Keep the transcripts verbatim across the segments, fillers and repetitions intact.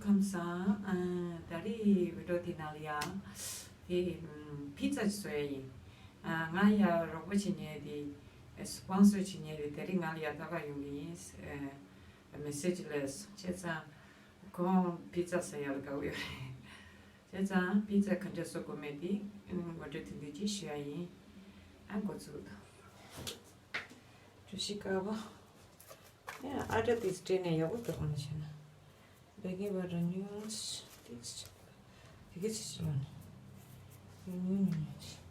ཁམས་བཟང་། ཨ། ད་རེས་བི་ཌི་ཡོ་དེ་ནང་ལ་ཡ་དེ་ཨམ། པི་ཛ་ཅིག་བཟོ་ཡ་ཡིན། ཨ། ང་ཡ་རོགས་པ་བྱེད་མཁན་དེ་སི་པོན་སར་བྱེད་མཁན་དེ་ད་རེས་ང་ལ་ཡ་ལྟ་ག་ཡོང་གི་ཡིན། ཨ། མེ་སེ་ཇི་སླེབས་སོང་། བྱས་ཙང་ཁོང་པི་ཛ་ཟ་ཡ་ལ་དགའ་པོ་ཡོད་རེད། བྱས་ཙང་པི་ཛ་ག་འདྲ་བཟོ་དགོས་མེད་དེ་ངོ་སྤྲོད་དེ་འདྲ་ཅིག་ཞུ་ཡ་ཡིན། ཨ། འགོ་བཙུགས་དང་། གྲུ་བཞི་དཀར་པོ། ཡང་ཨ་སྒྲ་དེ་སྤྲད་ནས་ཡག་པོ་འདུག་མ་བྱས་ན། བེ་ཀིང་པའོ་ཌར་ཉུང་ངུ་ཅིག་དེ་གི་ཅིག་ཡོད་ནི། ཉུང་ཉུང་ཉུང་ཉུང་ཅིག་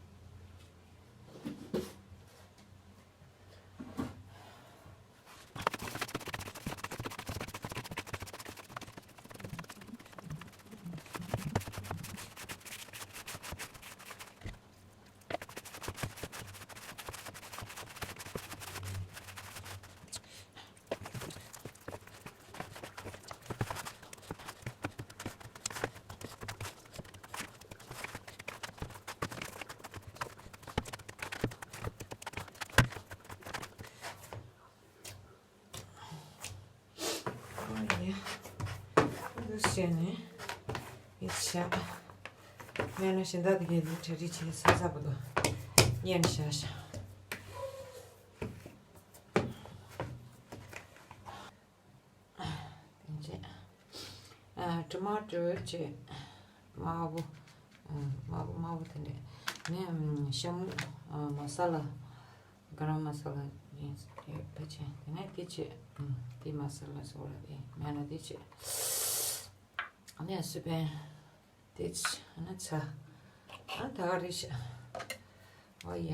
འདུག་བྱས་ནས་ཡིད་ཆ། སྨན་སྣ་གཞན་དག་དེ་གས་དེ་གྲ་སྒྲིག་བྱས་ས་ས་བར་དུ་ཉན་བཞག་བཞག་དེ་རྗེས། ཨ། ཊོ་མ་ཊོ་བྱས། དམར་པོ། ཨ། དམར་པོ་དམར་པོ་དེ་འདྲས་ནས། ཨམ། ཤ་མུ། ཨ། མ་ས་ལ། ག་རམ་མ་ས་ལ་ཡིན་ཡོད་ཕལ་ཆེར། དེ་ནས་དེ་བྱས། ཨམ། དེ་མ་ས་ལ་ཟེར་བ་ལ་དེ་མེད་ན་དེ་བྱས། ཨ་ནི་སི་པན་དེ་བྱས། ཨ་ནི་ཚྭ། ཨ། ད་ག་རེ་བྱས། ཨོ་ཡ།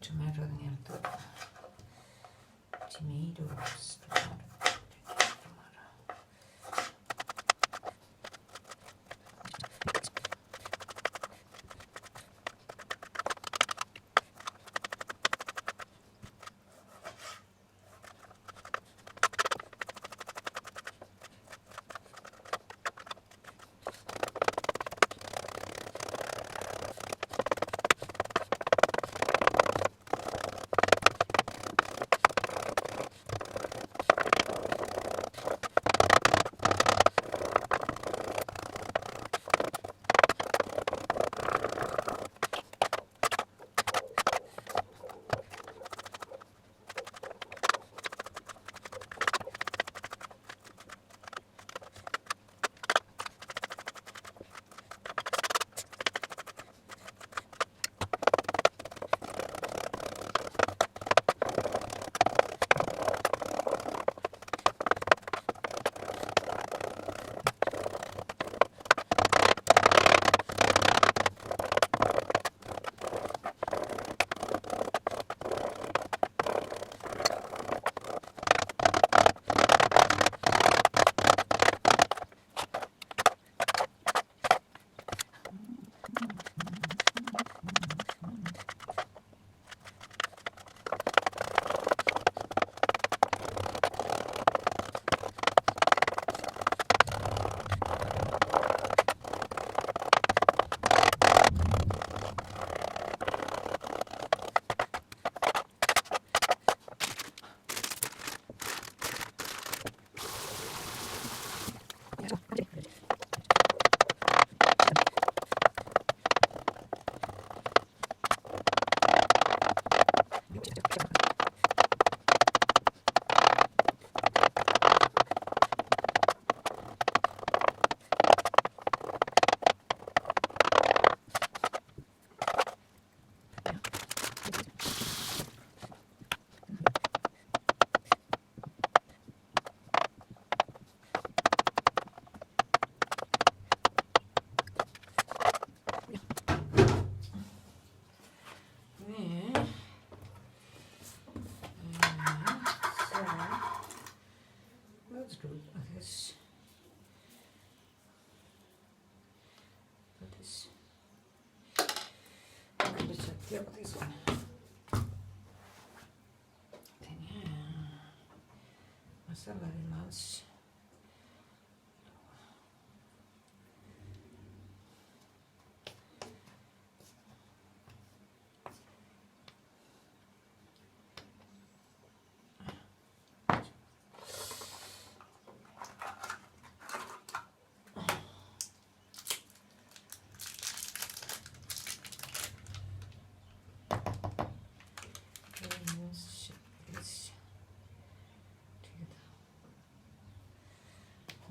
ཊོ་མ་ཊོ་ཉར་ཏོ། ཊོ་མ་ཊོ། Let's do this. This. Let me check the other one. དེ་ནས་མ་ས་ལ་རེ་ལངས།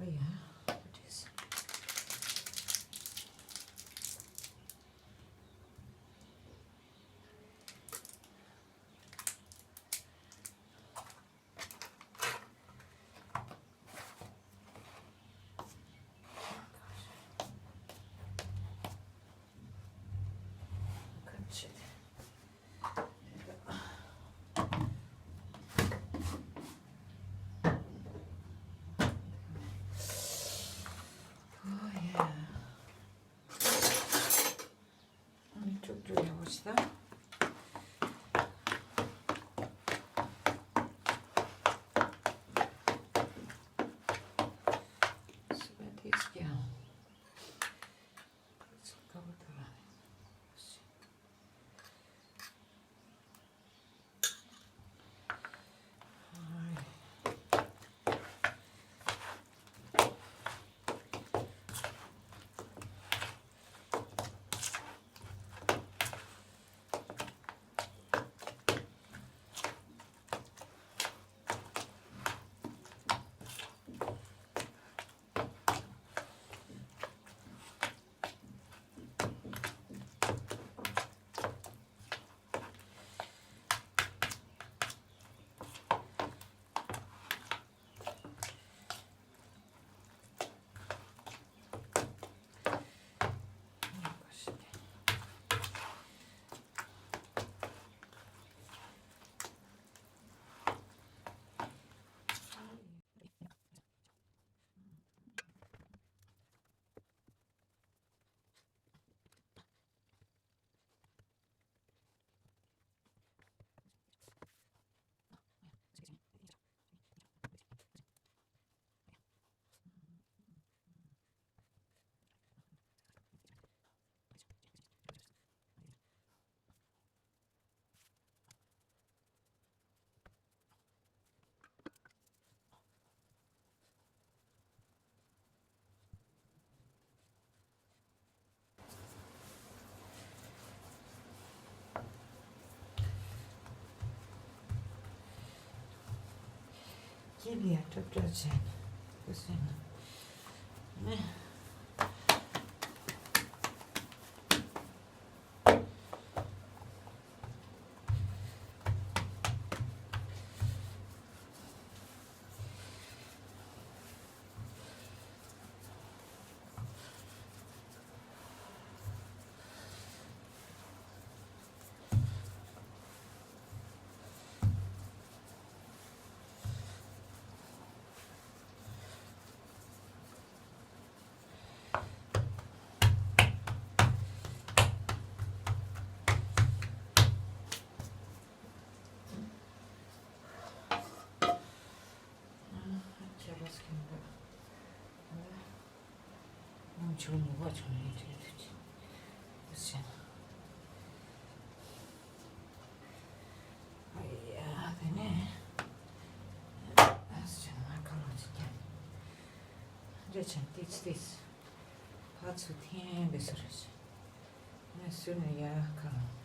Yeah, what is ཨ་ནི་ཅུག་ཅུག་ཡག་པོ་ཞིག་ད། སི་པན་ཏིས་ཀྱང་། ཁ་བོ་ད་ར། ཀྱི་ལི་ཡ་ཏྲབ་ཏྲབ་བྱས་ནས་ཁུ་སེམས་ནས་ནས། ཁྱེད་རང་སྐྱིད་པ། ང་ཆུ་མོ་བ་ཆུང་ནས་བྲིས་འདུག་ཅིང་། ཟེར་ན། ཨ་ཡ་དེ་ནས་ཨ་ཟེར་ན་ཁ་ལོ་ཅིག་ཀྱང་རེ་ཆེན་ཏིས་ཏིས་ཕ་ཚུ་འཐེན་པའི་སུ་རེ་ཆེན་ནས་སུ་ནས་ཡ་ཁ་ལོ།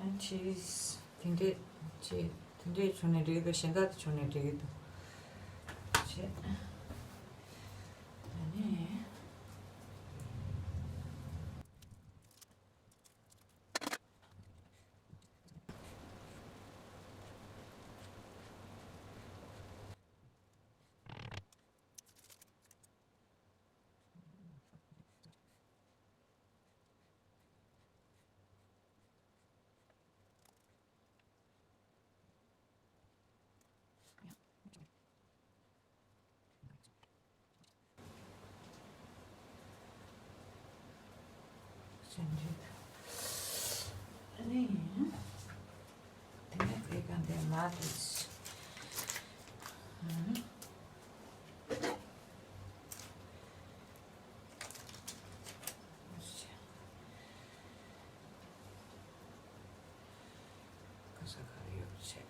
And cheese. དེ་འདྲས་ཅིག་དེ་འདྲས་བྱུང་ནས་འགྲིག་གི་འདུག་གཞན་དག་དེ་བྱུང་ནས་འགྲིག་གི་འདུག་བྱས། ཨ་ནི། ཨ་ནི། དེ་ནས་དེ་ག་འདི་མ་དེ། ག་ས་ག་རེ་ཡོད་ཆེ།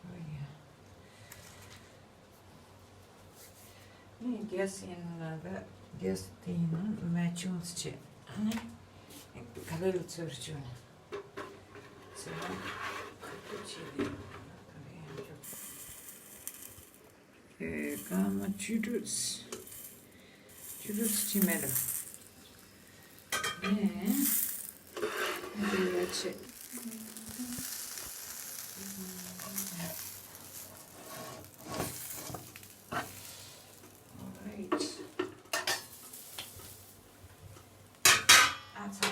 ཨོ་ཡ། ནི་གེ་སི་ཡིན་ན་ད་གེ་སི་དེ་ཡིན་ན་མེ་ཆུང་ཟེར་བྱས། ཨ་ནི་ག་ལེ་ལ་ཚོར་བྱུང་ནས་ཚེ་རང་ཁ་ཐུག་བྱས་ནས་ད་རེ་ཡང་ཅོག་ཨེ་སྐར་མ་བཅུ་དྲུག་བཅུ་དྲུག་ཅི་མེད་ར། ནས་འདི་ཡ་ཆེ། Alright. ཨ་ཚ།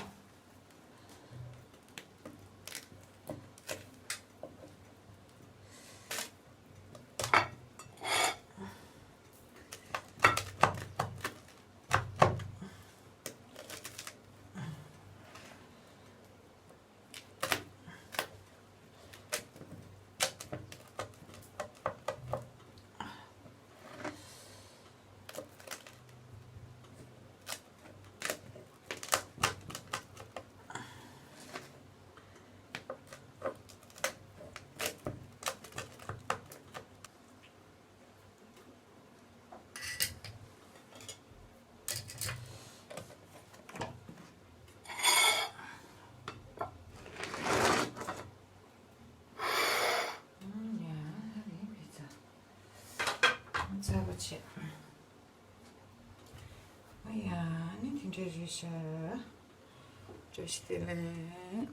ཚ་པོ་ཆེ། ཨ་ཡ་ནི་དེ་འདྲ་རེད་ཤག་བཀྲ་ཤིས་བདེ་ལེགས།